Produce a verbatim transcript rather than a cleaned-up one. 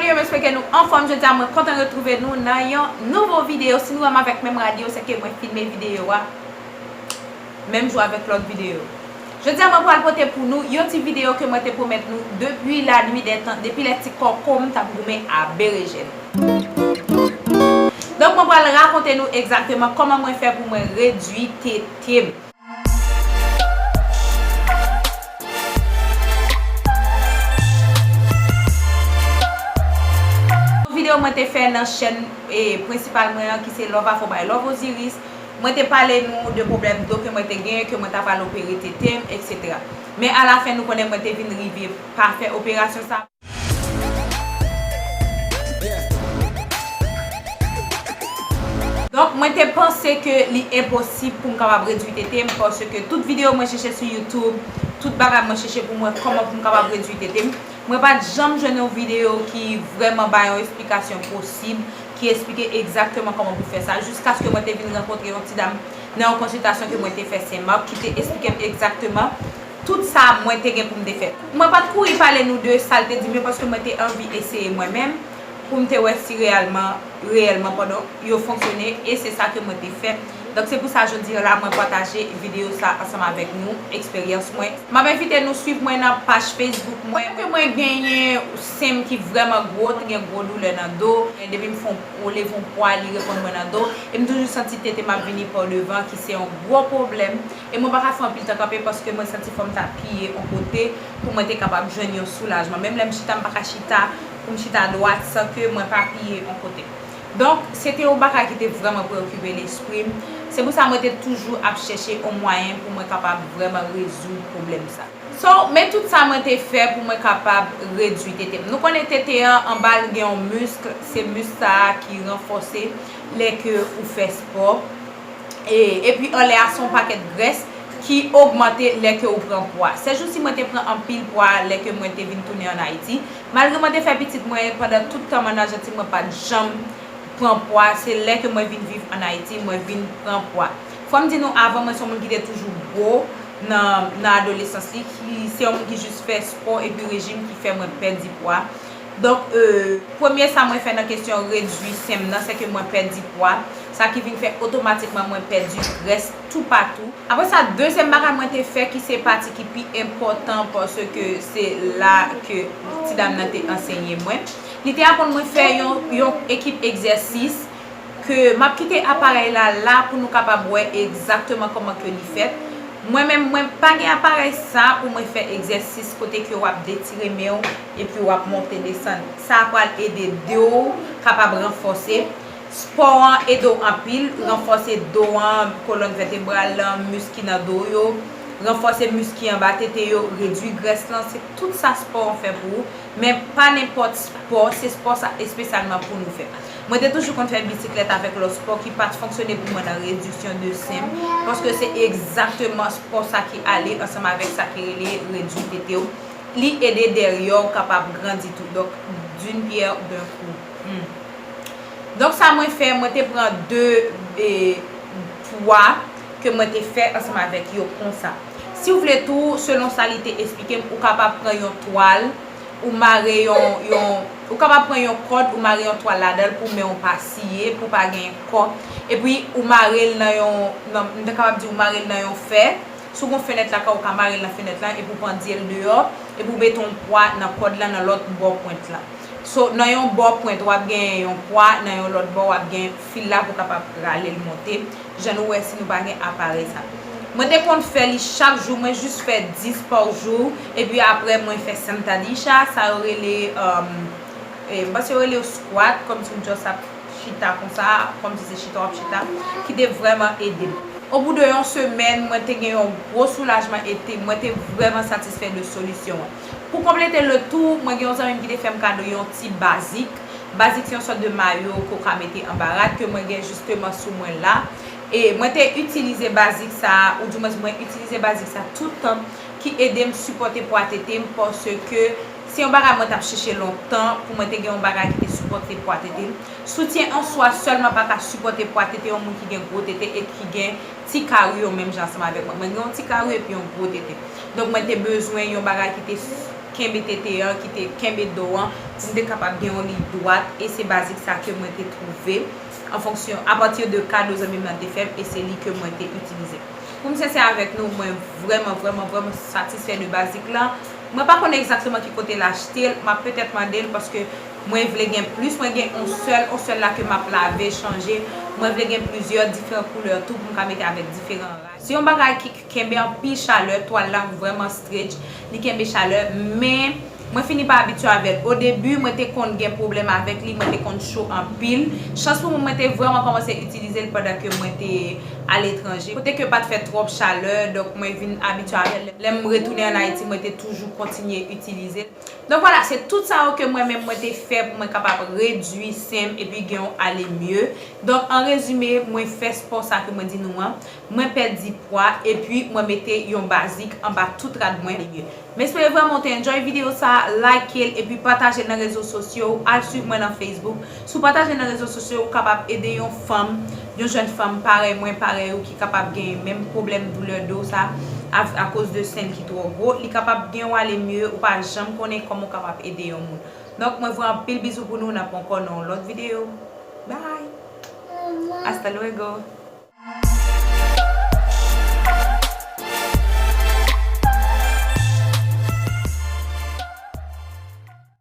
Mwen espere ke nou anfòm jodi a, mwen kontan retwouve nou nan yon nouvo videyo. Si nou wè m avèk menm rad yo, se ke mwen filme videyo a menm jou avèk lòt videyo. Jodi a mwen pral pote pou nou yon ti videyo ke mwen te pwomèt nou depi la nuit des temps, depi lè ti kòkòm t ap goumen a berejèn. Donk mwen pral rakonte nou egzakteman kòman mwen fè pou mwen redui tete m. Videyo mwen te fè nan chèn, e, prensipal mwen an ki se Love Afro by Love Osiris. Mwen te pale nou de pwoblèm do ke mwen te genyen, ke mwen ta pral opere tete m, etsetera. Men alafen nou konnen mwen te vin rive pa fè operasyon sa. Donk mwen te panse ke li enposib pou m kapab redui tete m, paske tout videyo mwen chèche sou YouTube, tout bagay mwen chèche pou mwen kòman pou m kapab redui tete m. Mwen pa t janm jwenn yon videyo ki vrèman bay yon esplikasyon posib, ki esplike egzakteman kòman pou fè sa, jiskaske mwen te vin rankontre yon ti dam nan yon konsiltasyon ke mwen te fè Sen Mak, ki te esplike m egzakteman tout sa mwen te gen pou m te fè. Mwen pa t kouri pale nou de sa l te di m yo, paske mwen te anvi eseye mwen menm, pou m te wè si reyèlman, reyèlman, padon, yo fonksyone, e se sa ke mwen te fè. Donk, se pou sa jodi a la, mwen pataje videyo sa ansanm avèk nou, eksperyans mwen. M ap envite nou swiv mwen nan paj Facebook mwen, ke mwen genyen sen m ki vrèman gwo, mwen gen gwo doulè nan do. Depi m fè yon, leve yon pwa, li reponn mwen nan do. E m toujou santi tete m ap vini pa devan, ki se yon gwo pwoblèm. E mwen pa ka fè anpil tan kanpe paske mwen santi fò m ta piye yon kote pou mwen te kapab jwenn yon soulajman. Menm lè m chita, m pa ka chita pou m chita dwat san ke mwen pa piye yon kote. Donk, se te yon bagay ki te vrèman preokipe lespri m. Se pou sa mwen te toujou ap chèche yon mwayen pou mwen kapab vrèman rezoud pwoblèm sa. So, men tout sa mwen te fè pou mwen kapab redui tete m. Nou konnen tete an, anba l gen yon misk, se misk sa a ki ranfòse lè ke ou fè spò. E, epi anlè a se yon pakèt grès ki ogmante lè ke ou pran pwa. Sèjousi mwen te pran anpil pwa lè ke mwen te vin tounen ann Ayiti. Malgre mwen te fè pitit mwen pandan tout tan m ann Ajantin, mwen pa t janm pran pwa. Se lè ke mwen vin viv ann Ayiti, mwen vin pran pwa. Fò m di nou, avan mwen se yon moun ki te toujou gwo nan, nan adolesans li, ki se yon moun ki jis fè spò epi rejim ki fè mwen pèdi pwa. Donk, e, premye sa mwen fè nan kesyon redui sen m nan, se ke mwen pèdi pwa, sa ki vin fè otomatikman mwen pèdi grès toupatou. Apre sa, dezyèm bagay mwen te fè ki se pati ki pi enpòtan, paske se la ke ti dam nan te ansenye mwen. Li te aprann mwen fè yon, yon ekip egzèsis ke m ap kite aparèy la la pou nou kapab wè egzakteman kòman ke li fèt. Mwen menm, mwen pa gen aparèy sa pou mwen fè egzèsis kote ke w ap detire men w epi w ap monte desann. Sa pral ede do w kapab ranfòse. Spò an ede w anpil, ranfòse do an, kolòn vètebral lan, misk ki nan do yo, ranfòse misk ki anba tete yo, redui grès lan, se tout sa spò an fè pou ou. Men pa nenpòt spò, se spò sa espesyalman pou nou fè. Mwen te toujou konn fè bisiklèt avèk lòt spò ki pa t fonksyone pou mwen nan rediksyon de sen m, paske se egzakteman spò sa ki ale ansanm avèk sa ki rele redui tete w. Li ede dèyè w kapab grandi tou. Donk, d'une pierre deux coups. Hmm. Donk, sa mwen fè, mwen te pran de, e, pwa ke mwen te fè ansanm avèk yo konsa. Si w vle tou, selon sa li te esplike m, ou kapab pran yon twal, ou mare yon, yon, ou kapab pran yon kòd, ou mare yon twal ladan l pou men w pa siye, pou pa gen kò. Epi, ou mare l nan yon, nan, m te kapab di ou mare l nan yon fè. Si w gen yon fenèt lakay ou, ou ka mare l nan fenèt lan, epi w pandye l deyò, epi w mete yon pwa nan kòd lan, nan lòt bò pwent lan. So, nan yon bò pwent, w ap gen yon pwa, nan yon lòt bò, w ap gen fil la pou w kapab rale l monte. Jan nou wè si nou pa gen aparèy sa. Mwen te konn fè li chak jou, mwen jis fè dis pa jou, epi apre mwen fè sentadisha, sa yo rele, um, e, m panse yo rele yo squat, kòmsi w just ap chita konsa, kòmsi se chita w ap chita, ki te vrèman ede m. Au bout de yon semèn, mwen te gen yon gwo soulajman e te, mwen te vrèman satisfè de solisyon an. Pou konplete le tou, mwen gen yon zanmi m ki te fè m kado yon ti bazik. Bazik se yon sòt de mayo ke w ka mete anba rad ke mwen gen jisteman sou mwen la. E mwen te itilize bazik sa a, oudimwens mwen itilize bazik sa a tout tan, ki ede m sipòte pwa tete m, paske se yon bagay mwen t ap chèche lontan pou mwen te gen yon bagay ki te sipòte pwa tete m. Soutyen an swa sèlman pa ka sipòte pwa tete yon moun ki gen gwo tete e ki gen ti kari yo menm jan ansanm avèk mwen. Mwen gen yon ti kari epi yon gwo tete. Donk, mwen te bezwen yon bagay ki te, kenbe tete an, ki te kenbe do an, pou m te kapab gen yon liy dwat, e se bazik sa ke mwen te twouve an fonksyon, apati de kado zanmi m nan te fè m, e se li ke mwen te itilize. Pou m sensè avèk nou, mwen vrèman, vrèman, vrèman satisfè de bazik lan. Mwen pa konnen egzakteman ki kote l achte l, m ap petèt mande l paske mwen vle gen plis, mwen gen yon sèl, yon sèl la ke m ap lave, chanje. Mwen vle gen plizyè diferan koulè tou pou m ka mete avèk diferan ray. Se yon bagay ki kenbe anpil chalè, twal la vrèman stretch, li kenbe chalè, men mwen fini pa abitye avè l. O debi, mwen te konn gen pwoblèm avèk li, mwen te konn cho anpil. Chans pou mwen, mwen te vrèman kòmanse itilize l pandan ke mwen te aletranje. Kote ke pa t fè twòp chalè, donk mwen vin abitye avè l. Lè m retounen ann Ayiti, mwen te toujou kontinye itilize l. Donk vwala, se tout sa yo ke mwen menm mwen te fè pou mwen kapab redui sen m epi gen yon ale mye. Donk an rezime, mwen fè spò sa ke mwen di nou an, mwen pèdi pwa epi mwen mete yon bazik anba tout rad mwen. M espere vrèman w te enjoy videyo sa, like l epi pataje l nan rezo sosyo, al swiv mwen nan Facebook. Si w pataje l nan rezo sosyo, ou kapab ede yon fanm, yon jèn fanm parèy mwen, parèy ou ki kapab gen menm pwoblèm doulè do sa, a- akoz de sen ki twò gwo, li kapab gen yon ale mye, ou pa janm konnen kòman w kapab ede yon moun. Donk mwen voye anpil bizou pou nou, n ap ankò nan yon lòt videyo. Bye. Hasta luego.